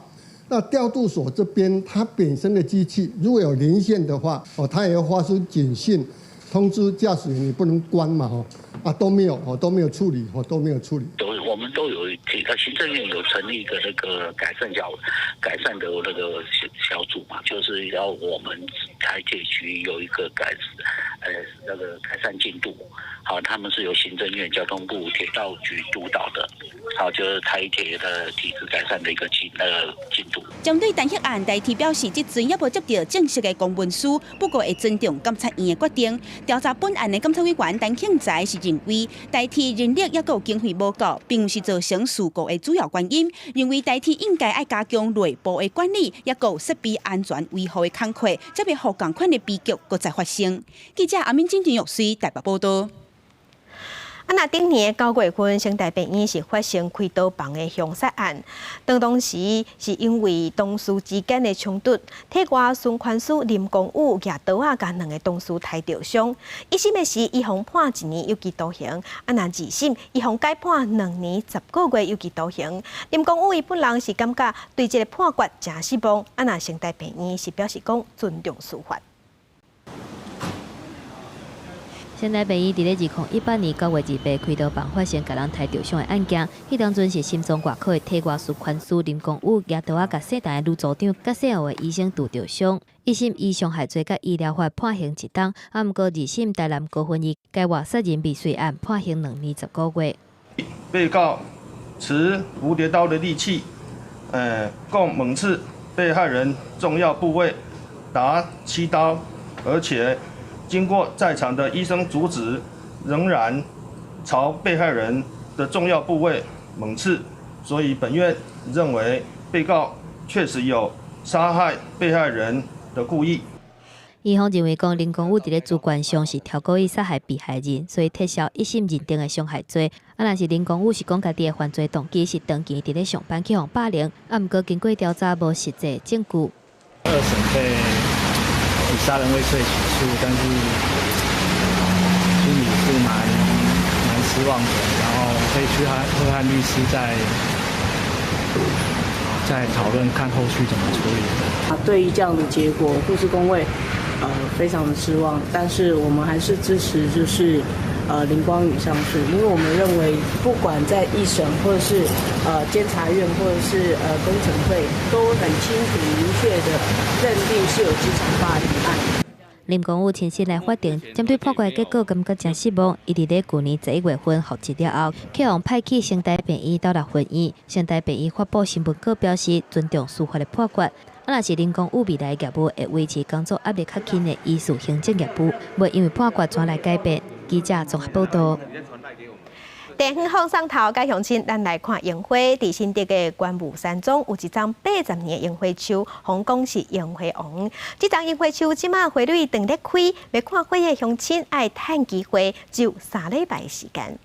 S14: 那調度所這邊它本身的機器如果有連線的話，哦，它也要發出警訊通知駕駛員，你不能關嘛，吼，啊都沒有，哦都沒有處理，哦都沒有處理。
S25: 都我們都有這個行政院有成立一個那個改善的那個小組嘛，就是要我們台鐵局有一個改，那個改善進度。好，他們是由行政院交通部鐵道局督導的，好，就是台鐵的體質改善的一個進度。
S10: 針對彈劾案，台鐵表示，這陣猶無接到正式的公文書，不過會尊重監察院的決定。調查本案的監察委員陳慶才是認為，台鐵人力抑閣有經費無夠，並毋是造成事故的主要原因。認為台鐵應該愛加強內部的管理，抑閣有設備安全維護的工課，才袂予仝款的悲劇閣再發生。記者阿敏金玉穗台北報道。
S1: 啊！若頂年9月份，成大病院是發生開刀房的兇殺案。當時是因為同事之間的衝突，體外循環師林光宇舉刀仔共兩个同事刣著傷。一審的時，伊予判1年有期徒刑；啊，若二審，伊予改判2年10個月有期徒刑。林光宇伊本人是感覺對這个判決誠失望。啊，若成大病院是表示講尊重司法。
S6: 成大病院佇咧2018年9月28開刀房發生共人刣著傷的案件，彼當陣是心臟外科的體外循環師林光宇舉刀仔共細台的女組長佮細號的醫生揬著傷，一審以傷害罪佮醫療法判刑一冬，啊，毋過二審台南高分院該話殺人未遂案判刑2年10個月。
S15: 被告持蝴蝶刀的利器，共猛刺被害人重要部位達7刀，而且經過在場的醫生阻止，仍然朝被害人的重要部位猛刺，所以本院認為被告確實有殺害被害人的故意。
S6: 院方認為講林光宇佇咧主觀上是超故意殺害被害人，所以撤銷一審認定的傷害罪。啊，若是林光宇是講家己的犯罪動機是長期佇咧上班去予霸凌，啊，毋過經過調查無實際證據。
S16: 二審被以殺人未遂起訴，但是心裡是蠻失望的，然後會去和律師再討論，看後續怎麼處理。
S17: 啊，對於這樣的結果，護士工會非常的失望，但是我們還是支持，就是林光宇上訴，因為我們認為不管在一審或者是監察院或者是工程會，都很清楚明確的認定是有職場霸凌案。
S6: 林光宇親身來法庭，針對判決結果感覺誠失望。伊佇咧舊年11月份復職了後，去予派去成大病院斗立分院。成大病院發布新聞稿表示，尊重司法的判決。啊，若是林光宇未來業務會維持工作壓力較輕的醫事行政業務，袂因為判決轉來改變。記者綜合報道。
S1: 電遠放送頭，佮鄉親，咱來看櫻花。佇新竹的觀霧山莊有一叢80年的櫻花樹，予人講是櫻花王。這叢櫻花樹這馬花蕊正咧開，欲看花的鄉親愛趁機會，只有3禮拜的時間。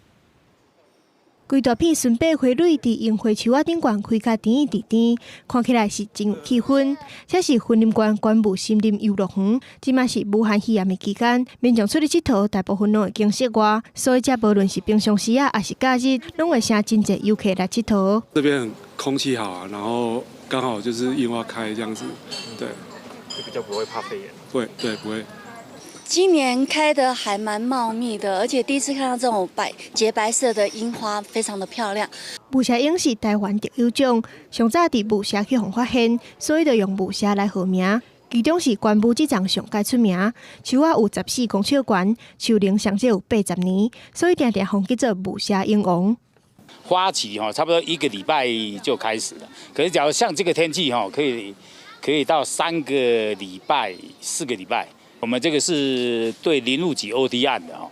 S18: 規大片純白花蕊佇櫻花樹仔頂懸開甲甜甜甜，看起來是真有氣氛。這是雲林縣觀霧森林遊樂園，這馬是武漢肺炎的期間，民眾出去𨑨迌，大部分攏會經室外，所以這無論是平常時啊，抑是假日，攏會成真濟遊客來𨑨迌。
S19: 這邊空氣好啊，然後剛好就是櫻花開這樣子，對，
S22: 就比較不會怕肺炎。
S19: 會，對，不會。
S26: 今年開得還蠻茂密的，而且第一次看到這種潔白色的櫻花，非常的漂亮。
S18: 霧社櫻是台灣特有種，上早佇霧社去予發現，所以就用霧社來號名。其中是觀霧這叢上蓋出名，樹仔有14公尺懸，樹齡上少有80年，所以定定予人叫做霧社櫻王。
S27: 花期哈，差不多一個禮拜就開始了。可是假如像這個天氣哈，可以到3個禮拜、4個禮拜。我們這個是對林務局 OT 案的哦，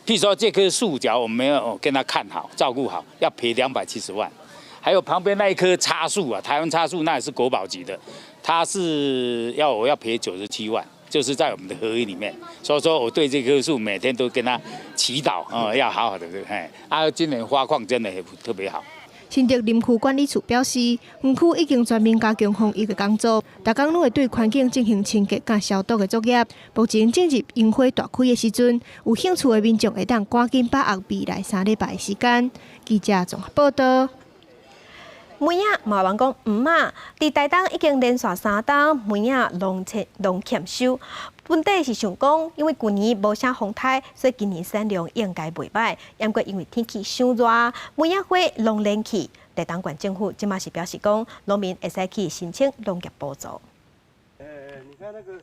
S27: 譬如說這棵樹，假如我們沒有跟他看好、照顧好，要賠270萬。還有旁邊那一棵茶樹啊，台灣茶樹那也是國寶級的，它是要我要賠97萬，就是在我們的合約裡面。所以說我對這棵樹每天都跟他祈禱哦，要好好的對，嘿。啊，今年花況真的特別好。
S18: 新竹林區管理處表示，園區已經全面加強防疫的工作，逐工攏會對環境進行清潔佮消毒的作業。目前正值櫻花大開的時陣，有興趣的民眾會當趕緊把握未來3禮拜的時間。記者綜合報道。
S1: 梅仔嘛有人講毋仔，佇台東已經連續3冬梅仔攏欠攏欠收。本底是想講，因為舊年無啥風颱，所以今年產量應該袂䆀。毋過因為天氣傷熱，梅仔花攏蔫去。台東縣政府這馬是表示講，農民會使去申請農業補助。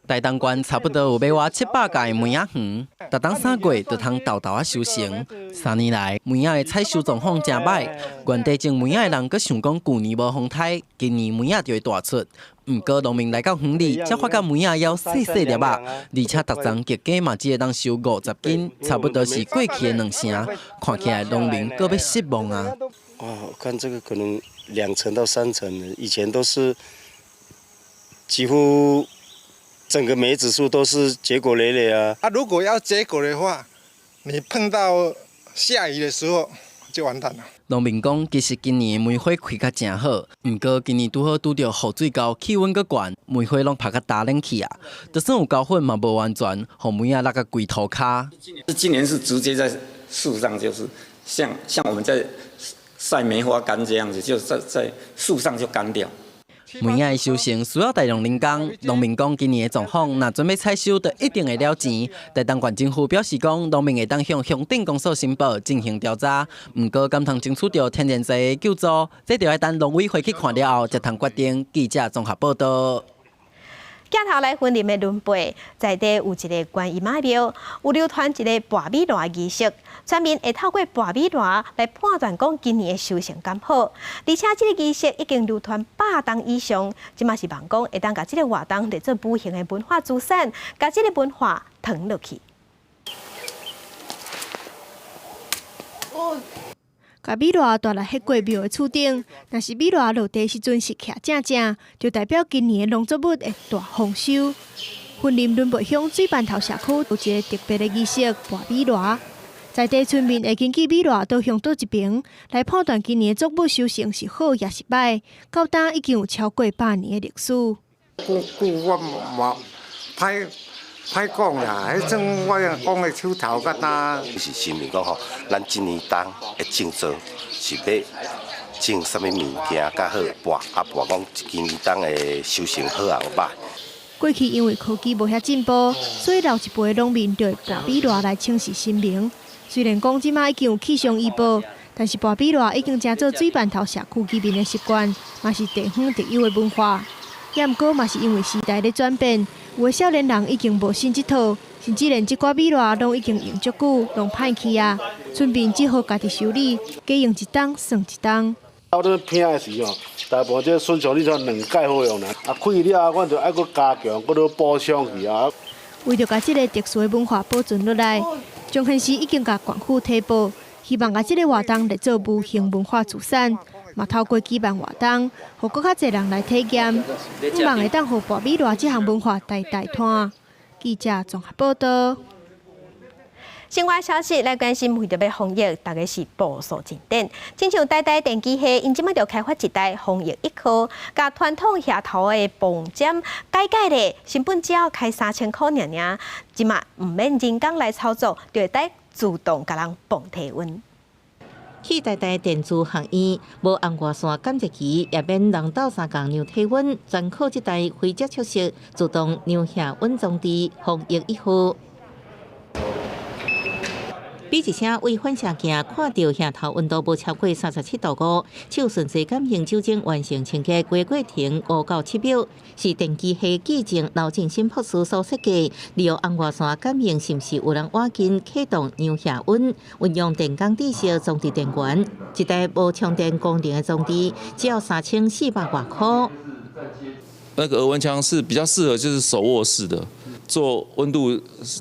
S3: 台東縣差不多有欲倚700甲的梅仔園，逐冬3月就通沓沓仔收成。3年來，梅仔的採收狀況誠䆀，原地種梅仔的人閣想講舊年無風颱，今年梅仔就會大出。毋過農民來到園裡，才發覺梅仔猶細細粒仔，而且逐叢極佳嘛只會當收50斤，差不多是過去的兩成。看起來農民閣欲失望啊！
S11: 哦，我看這個可能2成到3成，以前都是幾乎整個梅子樹都是結果累累啊。
S12: 啊，如果要結果的話，你碰到下雨的時候就完蛋了。
S3: 農民講，其實今年的梅花開甲誠好，毋過今年拄好拄著雨水厚，氣溫閣懸，梅花攏曝甲焦冷去啊！就算有澆粉嘛，無完全，予梅仔落甲規塗跤。
S20: 今年是直接在樹上，就是像我們在曬梅花乾這樣子，就在樹上就乾掉。
S3: 梅仔的收成需要大量人工，農民講今年的狀況，若準備採收，就一定會了錢。台東縣政府表示講，農民會當向鄉鎮公所申報進行調查，毋過敢通爭取著天然災的救助，這著愛等農委會去看了後，才通決定。記者綜合報導。
S1: 鏡頭來雲林的崙背，在地有一个觀音媽廟，有流傳一个跋米瀾儀式，村民會透過跋米瀾來判斷講今年的收成敢好。而且這个儀式已經流傳100冬以上，這嘛是望講會當共這个活動列做無形的文化資產，共這个文化傳落去。
S18: 共米瀾帶來彼過廟的厝頂，若是米瀾落地時陣是徛正正，就代表今年的農作物會大豐收。雲林崙背鄉水汎頭社區有一个特別的儀式，跋米瀾。在地村民會根據米瀾倒向佗一爿來判斷今年的作物收成是好抑是䆀。到今已經有超過100年的歷史。
S21: 久久我嘛歹歹講啦，彼種我講的手頭較焦。
S23: 是神明講吼，咱這年冬的種作是欲種啥物物件較好跋啊跋講今年冬的收成好抑䆀。
S18: 過去因為科技無遐進步，所以老一輩農民就會跋米瀾來請示神明。雖然講這馬已經有氣象預報，但是跋米瀾已經成做水汎頭社區居民的習慣，嘛是地方特有的文化。也毋過嘛是因為時代咧轉變，有的少年人已經無信這套，甚至連這寡米瀾攏已經用足久，攏歹去啊。村民只好家己修理，加用一冬算一冬。
S24: 我咧拼的時候，大部分這損傷你才兩蓋好用啦。啊，開了後，阮就愛閣加強，閣咧補充去啊。
S18: 為著共這个特殊的文化保存落來，彰顯市已經共縣府提報，希望共這个活動列做無形文化資產。嘛透過舉辦活動，予閣較濟人來體驗，希望會當予跋米瀾這項文化代代傳。記者綜合報導。
S1: 新聞消息來關心，為著欲防疫，大家是步數進展。親像台大電機系，𪜶這擺就開發一台防疫一號，共傳統額頭的磅針改改咧，成本只要開3000箍爾爾，這馬毋免人工來操作，就會當自動共人磅體溫。
S2: 去台大電子學院，無紅外線監測器，也免人鬥相共量體溫，全靠這台非接觸式自動量額溫裝置防疫一號。比一聲為反射鏡看著額頭溫度無超過37.5度，手順勢感應酒精完成清潔規過程5到7秒，是電機系技正劉正新博士所設計，利用紅外線感應是毋是有人倚近啟動量額溫，運用電工知識裝置電源，一台無充電功能的裝置，只要3400外箍。
S28: 那個額溫槍是比較適合就是手握式的，做溫度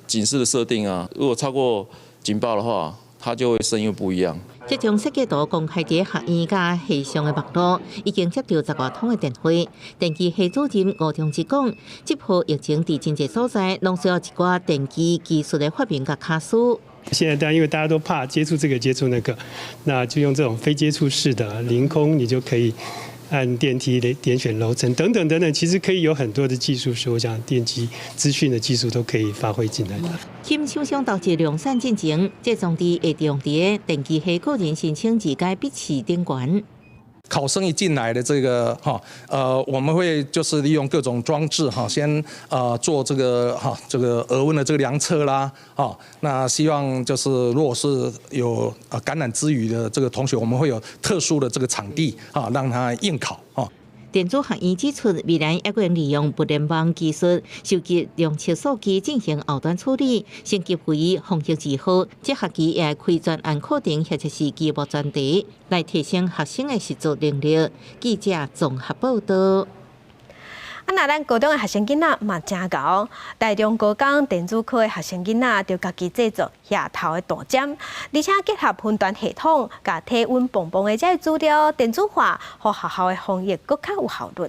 S28: 警示的設定啊，如果超過警報的話，它就會聲音不一樣。
S2: 這張設計圖公開佇學院佮系上的網路，已經接著10外通的電話。電機系主任吳中志講，這波疫情佇真濟所在，攏需要一寡電機技術的發明佮巧思。
S29: 現在大家因為大家都怕接觸這個接觸那個，那就用這種非接觸式的凌空，你就可以按電梯來點選樓層等等等等，其實可以有很多的技術，是我想電機資訊的技術都可以發揮進來的。
S2: 紡廠商投資量產進前，這裝置會用佇電機系個人申請二階筆試頂懸。
S30: 考生一進來的這個哈，我們會就是利用各種裝置哈，先做這個哈這個額溫的這個量測啦，哈，那希望就是如果是有感染之虞的這個同學，我們會有特殊的這個場地啊，讓他應考啊。
S2: 電子學院指出，未來猶閣會利用物聯網技術收集量測數據進行後端處理，升級為防疫二號。這學期也會開專案課程或者是期末專題，來提升學生的實作能力。記者綜合報道。
S1: 啊，若咱高中的學生囡仔嘛誠𠢕，台中高工電子科的學生囡仔就家己製作額頭的大針，而且結合雲端系統，共體溫磅磅的這个資料電子化，予學校的防疫閣較有效率。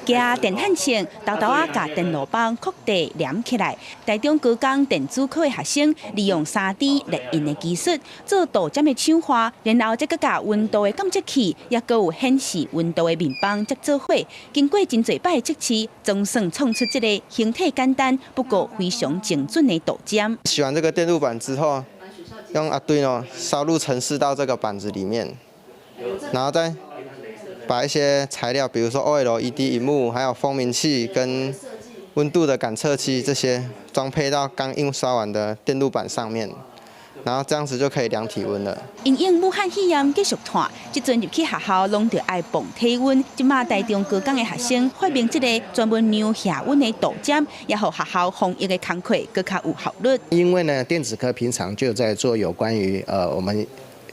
S4: 舉電焊線，沓沓仔共電路板擴地連起來。台中高工電子科的學生利用3D 列印的技術做度針的廠花，然後再閣共溫度的感測器，抑閣有顯示溫度的面板接做伙。經過真濟擺的測試，總算創出這个形體簡單，不過非常精準的度針。
S5: 洗完這個電路板之後，用 Arduino 燒錄程式到這個板子裡面，然後再把一些材料，比如說 OLED螢幕，還有蜂鳴器跟溫度的感測器這些裝配到剛印刷完的電路板上面，然後這樣子就可以量體溫了。
S4: 因應武漢肺炎繼續湠，這陣入去學校攏著愛磅體溫。這馬台中高工的學生發明這个專門量額溫的度針，也予學校防疫的工課閣較有效率。
S7: 因為呢，電子科平常就在做有關於我們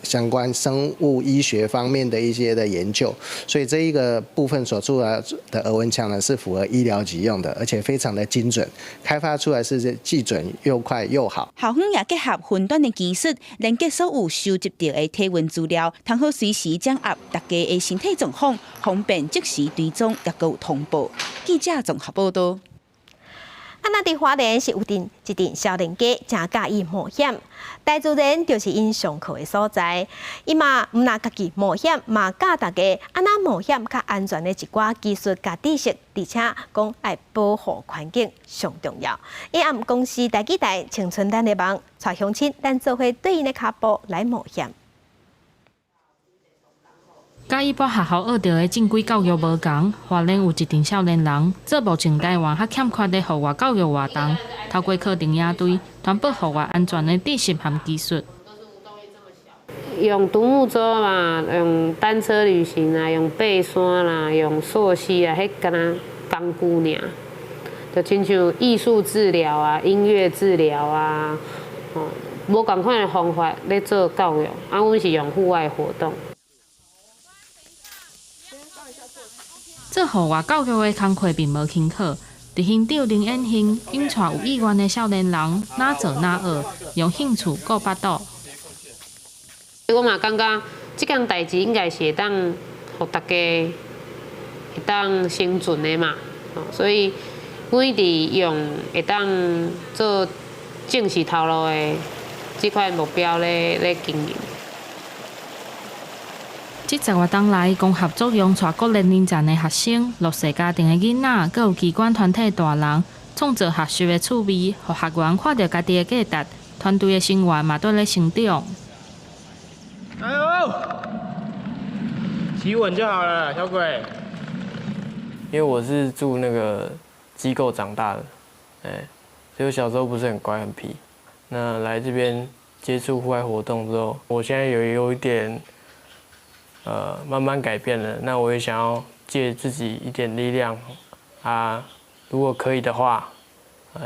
S7: 相關生物醫學方面的一些的研究，所以這一個部分所做的額溫槍呢，是符合醫療級用的，而且非常的精準，開發出來是既準又快又好。
S4: 校方也結合雲端的技術，連結所有收集到的體溫資料，通好隨時掌握大家的身體狀況，方便即時追蹤，抑閣有通報。記者綜合報道。
S1: 啊，若佇花蓮是有陣一陣少年家誠佮意冒險，大自然就是𪜶上課的所在。伊嘛毋但家己冒險，嘛教大家按怎冒險較安全的一寡技術佮知識，而且講愛保護環境上重要。伊暗公視台語台青春咱的夢，帶鄉親咱做伙綴𪜶的跤步來冒險。
S8: 佮一般學校學著的正規教育無仝，花蓮有一陣少年人做目前台灣較欠缺的戶外教育活動，透過課程營隊傳播戶外安全的知識和技術。
S9: 用獨木舟嘛，用單車旅行啊，用爬山啦，用溯溪啊，彼敢若工具爾，就親像藝術治療啊、音樂治療啊，哦，無仝款的方法咧做教育，啊，阮是用戶外活動。
S8: 做戶外教育的工課並無輕巧，執行長林衍興引帶有意願的少年人，哪做哪學，用興趣顧腹肚。
S9: 我嘛感覺這件代誌應該是會當予大家會當生存的嘛，所以阮一直用會當做正式頭路的這款目標咧經營。
S8: 這十外冬來，光合作用帶各年齡層的學生、弱勢家庭的囡仔，閣有機關團體大人，創造學習的趣味，予學員看著家己的價值，團隊的成員嘛綴咧成長。
S10: 加油！企穩就好了，小鬼。
S13: 因為我是住那個機構長大的，所以我小時候不是很乖很皮。那來這邊接觸戶外活動之後，我現在有一點。慢慢改變了。那我也想要借自己一點力量啊，如果可以的話，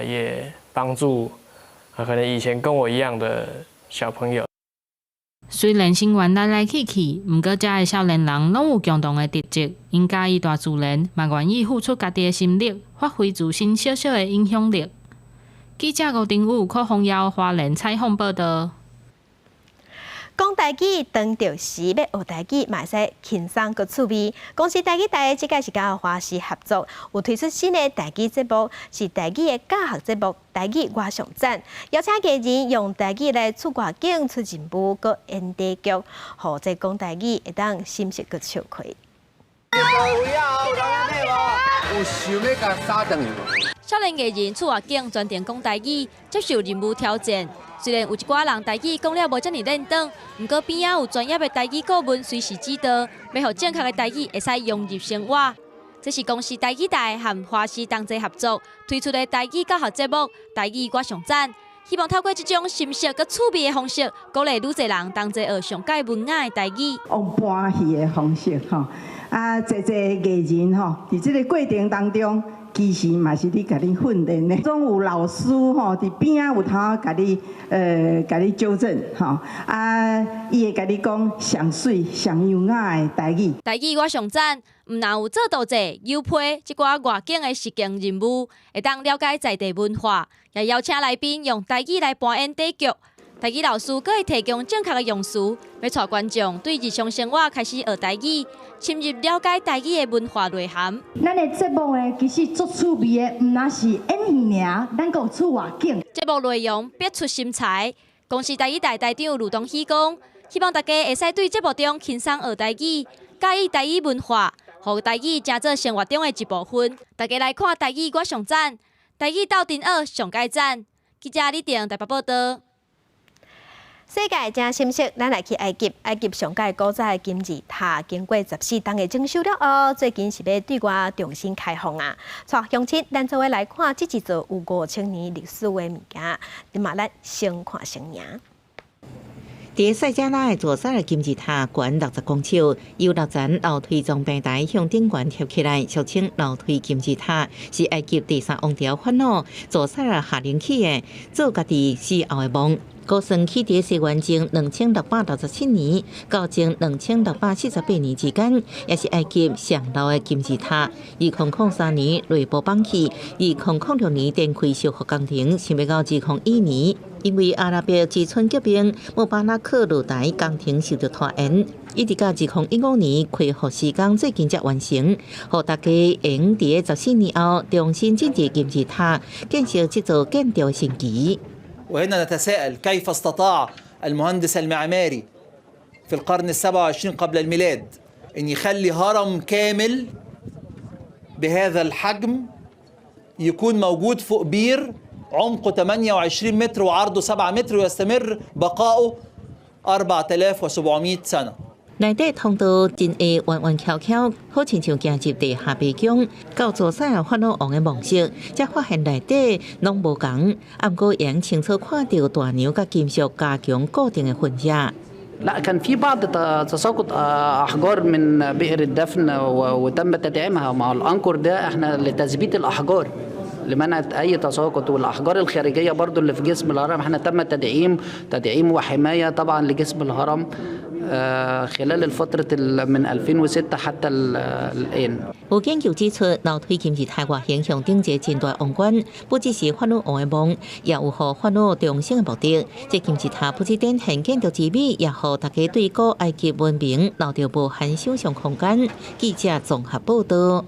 S13: 也幫助可能以前跟我一樣的小朋友。
S8: 雖然成員來來去去，毋過遮的少年人攏有共同的特質，𪜶佮意大自然，嘛願意付出家己的心力，發揮自身小小的影響力。記者吳定武、柯宏耀花蓮採訪報道。
S1: 講台語當著時欲學台語，嘛會使輕鬆閣趣味。公視台語台這擺是佮華視合作，有推出新的台語節目，是台語的教學節目《台語我上讚》，邀請藝人用台語來出外景、出任務、閣演短劇，予這講台語會當心適閣笑開。
S14: 有想欲共殺轉去無？
S6: 少年藝人出外景，全程講台語，接受任務挑戰。雖然有一寡人台語講了無遮爾輪轉，毋過邊仔有專業的台語顧問隨時指導，欲予正確的台語會使融入生活。這是公視台語台和華視同齊合作推出的台語教學節目《台語我上讚》，希望透過這種心適閣趣味的方式，鼓勵愈濟人同齊學上蓋文雅的台語。
S15: 用搬戲的方式吼，
S11: 啊，濟濟藝人吼，佇這个過程當中，其實嘛是咧共你訓練的，總有老師吼佇邊仔有通共你共你糾正吼，啊，伊會共你講上媠上優雅的台語。
S12: 台語我上讚，毋但有做道具、油批這寡外景的實境任務，會當了解在地文化，也邀請來賓用台語來扮演短劇。台語老師閣會提供正確的用詞，欲帶觀眾對日常生活開始學台語，深入了解台語的文化內涵。
S15: 咱的節目呢，其實足趣味的，毋但是演戲爾，咱閣有出外景。
S12: 節目內容別出心裁，公視台語台台長呂東喜講，希望大家會使對節目中輕鬆學台語，佮意台語文化，予台語成做生活中的一部分。大家來看台語我上讚，台語鬥陣學上蓋讚。記者李婷台北報導。
S1: 世界真心息，咱來去埃及。埃及上蓋古早的金字塔，經過14冬的整修了後，最近是欲對外重新開放啊！帶鄉親，咱做伙來看這一座有5000年歷史的物件。這馬咱先看先贏。
S2: 佇塞加拉的左塞爾金字塔懸60公尺，由六層樓梯狀平台向頂懸疊起來，俗稱樓梯金字塔，是埃及第三王朝法老左塞爾下令起的，做家己死後的夢。估算起佇西元前2667年到前2648年之間，也是埃及上老的金字塔。2003年內部崩去，2006年展開修復工程，想欲到2021年，因為阿拉伯之春革命，穆巴拉克落台，工程受著拖延，一直到2015年恢復施工，最近才完成，予大家會佇14年後重新進入金字塔，見識這座建築神奇。
S16: وهنا نتساءل كيف استطاع المهندس المعماري في القرن ال27 قبل الميلاد أن يخلي هرم كامل بهذا الحجم يكون موجود فوق بير عمقه 28 متر وعرضه 7 متر ويستمر بقاؤه 4700 سنة.
S2: 內底通道真會彎彎曲曲，好親像行入地下迷宮，到左塞爾法老王的墓室，才發現內底攏無仝，毋過會清楚看著大娘佮金屬加強固定的痕跡。
S17: لا كان في بعض تساقط احجار من بئر الدفن وتم تدعيمها مع الانكر ده احنا لتثبيت الاحجار لمنع اي تساقط والاحجار الخارجيه برضو اللي في جسم الهرم احنا تم تدعيم وحمايه طبعا لجسم الهرم خلال الفترة من 2006 حتى الآن.
S2: 有研究指出，樓梯金字塔外形象徵一個真大王冠，不只是法老王的夢，也有予法老重生的目的。這金字塔不只展現建築之美，也予大家對古埃及文明留著無限想象空間。記者綜合報導。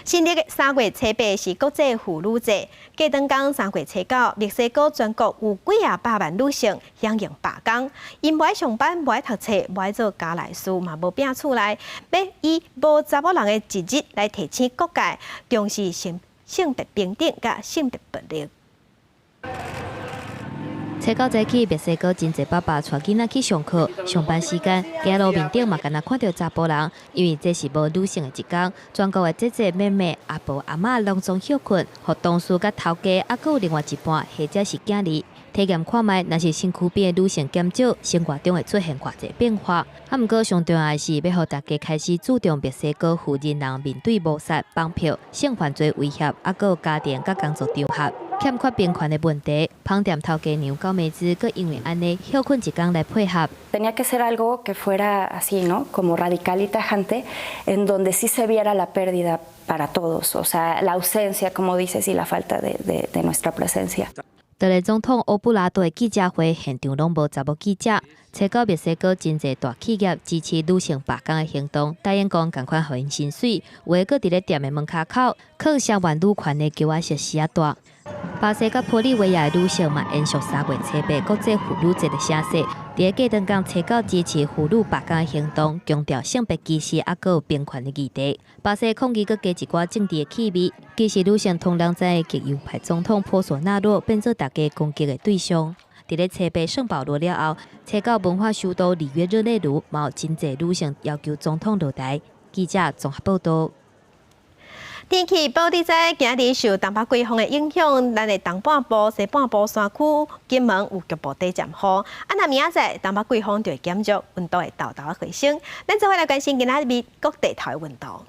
S1: 新曆3月初8是國際婦女節，過轉工3月初9，墨西哥全國有幾仔百萬女性響應罷工，𪜶無愛上班，無愛讀冊，無愛做家內事，嘛無拚厝內，欲以無查某人的一日來提醒各界重視性別平等佮性別暴力。
S6: 初九早起，墨西哥真濟爸爸帶囡仔去上課，上班時間，街路面頂嘛，干焦看著查埔人，因為這是無女性的一工。全國的姐姐妹妹、阿婆阿嬤攏總歇睏，予同事佮頭家，猶閣有另外一半或者是囝兒體驗看覓，若是身軀邊的女性減少，生活中會出現偌濟變化。啊，毋過上重要的是，欲予大家開始注重墨西哥婦人人面對謀殺、綁票、性犯罪威脅，猶閣有家庭佮工作場合欠缺平權的問題。芳店頭家娘高美姿閣因為按呢歇睏一工來配合。
S19: Tenía que ser algo que fuera así, ¿no? Como radical y tajante, en donde sí se viera la pérdida para todos, o sea, la ausencia, como dices, y la falta de nuestra presencia.
S6: 當日總統奧布拉多的記者會現場攏無查某記者，初九墨西哥真濟大企業支持女性罷工的行動，答應講仝款予𪜶薪水，有的閣佇咧店的門跤口囥聲援女權的橋仔設施仔帶。巴西佮玻利維亞的女性嘛，延續3月初8國際婦女節的聲勢，佇咧過轉工初九支持婦女罷工的行動，強調性別歧視猶閣有平權的議題。巴西抗議閣加一寡政治的氣味，其實女性通人知的極右派總統波索納洛變做大家攻擊的對象。佇咧初八聖保羅了後，初九文化首都里約熱內盧嘛有真濟女性要求總統落台。記者綜合報導。
S1: 天氣報你知，今日受東北季風的影響，咱的東半部、西半部山區、金門有局部短暫雨。啊，若明仔載東北季風就會減弱，溫度會沓沓回升。咱做伙來關心今仔日各地頭的溫度。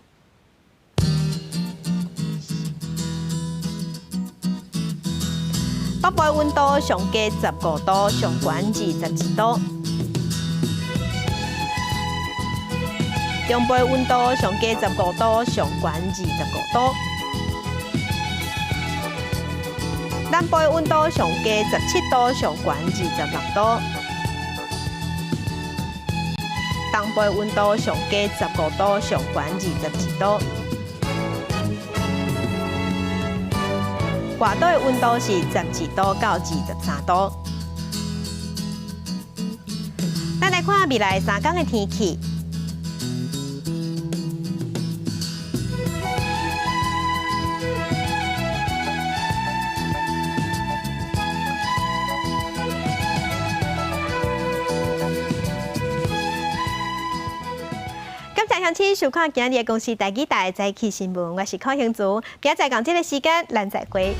S1: 北部的溫度上低15度，上懸22度。中部的溫度上低15度，上懸25度。南部的溫度上低17度，上懸26度。東部的溫度上低15度，上懸22度。外島的溫度是12度到23度。咱來看未來3天的天氣。感謝鄉親收看今日的公視台語台早起新聞，我是柯興竹，明仔載仝這个時間，咱再會。